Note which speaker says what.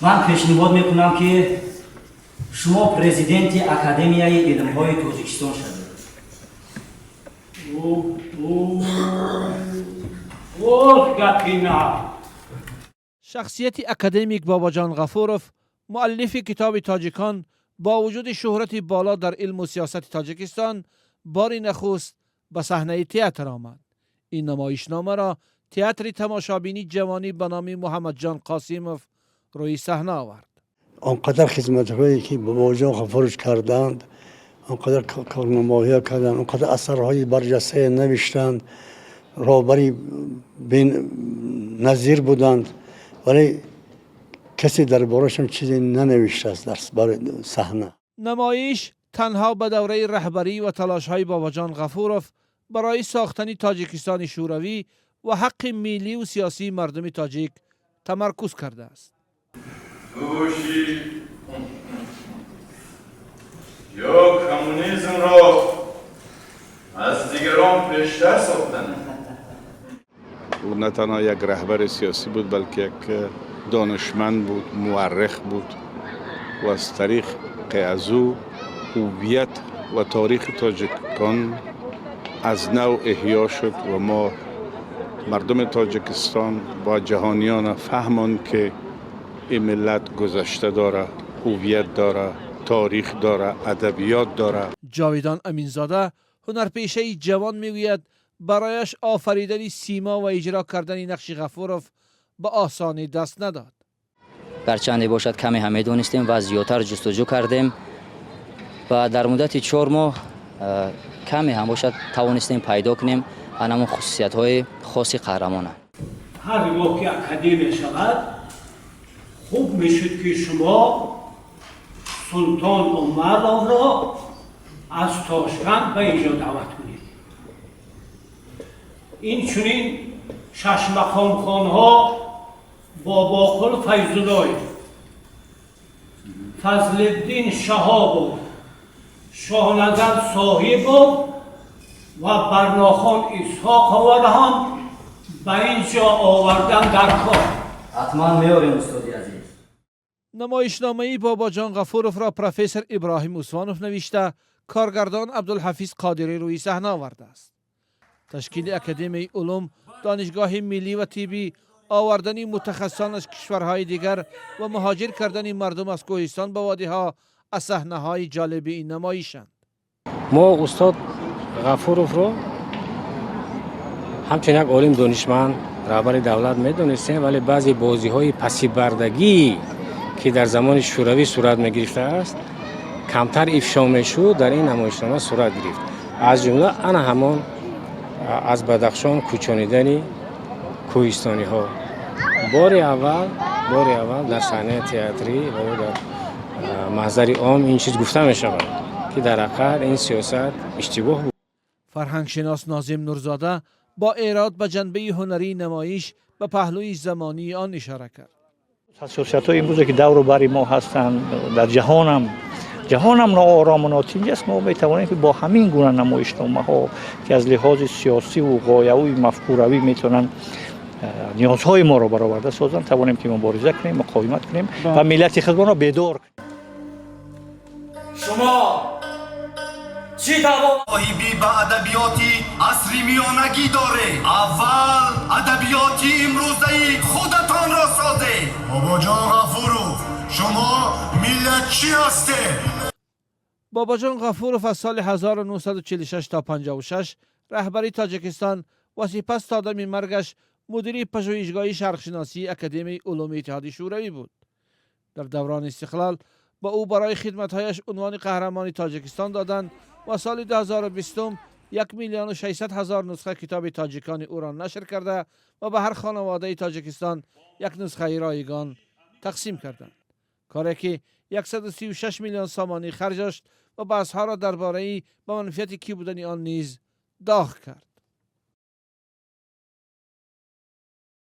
Speaker 1: Ман пешниҳод мекунам, ки шумо президенти Академияи илмҳои Тоҷикистон шавед.
Speaker 2: Боз гапи нав.
Speaker 3: Шахсияти академик Бобоҷон Ғафуров, муаллифи китоби «Тоҷикон», бо вуҷуди шӯҳрати боло дар илму сиёсати Тоҷикистон, бори нахуст ба саҳнаи театр омад. Ин намоишномаро Театри тамошобинии ҷавонӣ ба номи Муҳаммадҷон Қосимов рӯи саҳна овард.
Speaker 4: Он қадар хизматҳое, ки Бобоҷон Ғафуров карданд, он қадар корнамоҳиҳо карданд, он қадар асарҳои барҷастае навиштанд, роҳбари беназир буданд, вале касе дар борашон чизе нанавиштааст дар барои саҳна.
Speaker 3: Намоиш танҳо ба давраи раҳбарӣ ва талошҳои Бобоҷон Ғафуров барои сохтани Тоҷикистони Шӯравӣ ва ҳаққи миллию сиёсии мардуми тоҷик тамаркуз кардааст.
Speaker 5: Ту бошӣ ё коммунизмро аз дигарон пештар сохтан.
Speaker 6: Ӯ на танҳо як раҳбари сиёсӣ буд, балки як донишманд буд, муаррих буд ва аз тариқи аз ӯ ҳувият ва таърихи тоҷикон аз нав эҳё шуд ва мо мардуми Тоҷикистон бо ҷаҳониён фаҳмонд, ки ин миллат гузашта дора, ҳувият дора, таърих дора, адабиёт дора.
Speaker 3: Ҷовидон Аминзода, ҳунарпешаи ҷавон, мегӯяд, барояш офаридани симо ва иҷро кардани нақши Ғафуров ба осонӣ даст надод.
Speaker 1: Гарчанде бошад, каме ҳам медонистем ва зиёдтар ҷустуҷӯ кардем ва дар муддати 4 моҳ каме ҳам бошад, тавонистем пайдо кунем ҳамон хусусиятҳои хоси қаҳрамона.
Speaker 2: Ҳар гоҳ ки академия шавад, хуб мешуд, ки шумо Султон Умаровро аз Тошканд ба инҷо даъват кунед. Инчунин шашмақомхонҳо Бобоқул Файзуллоев, Фазлиддин Шаҳобов, Шоҳназар Соҳибов ва Барнохон Исҳоқоваро ҳам ба ин ҷо овардан дар кор.
Speaker 1: Ҳатман меорем, устоди азиз.
Speaker 3: Намоишномаи Бобоҷон Ғафуровро профессор Иброҳим Усмонов навишта, коргардон Абдулҳафиз Қодирӣ рӯи саҳна овардааст. Ташкили Академияи улум, Донишгоҳи миллӣ ва тиббӣ, овардани мутахассисон аз кишварҳои дигар ва муҳоҷир кардани мардум аз кӯҳистон ба водиҳо аз саҳнаҳои ҷолиби ин намоишанд.
Speaker 7: Мо устод Ғафуровро ҳамчун як олим, донишманд, раҳбари давлат медонистем, вале баъзе бозиҳои пасибардагӣ, ки дар замони Шӯравӣ сурат мегирифтааст, камтар ифшо мешуд, дар ин намоишнома сурат гирифт. Аз ҷумла ана ҳамон аз Бадахшон кӯчонидани кӯҳистониҳо бори аввал дар саҳнаи театрӣ ва ё дар маҳзари ом ин чиз гуфта мешавад, ки дар ҳақиқат ин сиёсат иштибоҳ буд.
Speaker 3: Фарҳангшинос Нозим Нурзода бо эрод ба ҷанбаи ҳунарии намоиш ба паҳлӯи замонии он ишора кард.
Speaker 8: Ҳассосиятҳои имрӯзе, ки давру бари мо ҳастанд, дар ҷаҳонам ноорому нотинҷ аст, мо метавонем, ки бо ҳамин гуна намоишномаҳо, ки аз лиҳози сиёсиву ғоявию мафкуравӣ метавонанд ниёзҳои моро бароварда созанд, тавонем, ки мубориза кунем, муқовимат кунем ва миллати худмонро бедор кунем.
Speaker 1: Шумо чӣ даъво
Speaker 9: Соҳибӣ ба адабиёти асри миёнагӣ доред. Аввал адабиёти имрӯзаи худатонро созед. Бобоҷон Ғафуров, шумо миллатчӣ ҳастед.
Speaker 3: Бобоҷон Ғафуров аз соли 1946 то 56 раҳбари Тоҷикистон ва сипас то дами маргаш мудири пажӯҳишгоҳи шарқшиносии Академияи улуми Иттиҳоди Шӯравӣ буд. Дар даврони истиқлол ба ӯ барои хидматҳояш унвони Қаҳрамони Тоҷикистон доданд ва соли 2020 1 600 000 нусха китоби «Тоҷикони» ӯро нашр карда ва ба ҳар хонаводаи Тоҷикистон як нусхаи ройгон тақсим карданд, коре ки 136 миллион сомонӣ харҷ дошт ва баҳсҳоро дар бораи ба манфиати кӣ будани он низ доғ кард.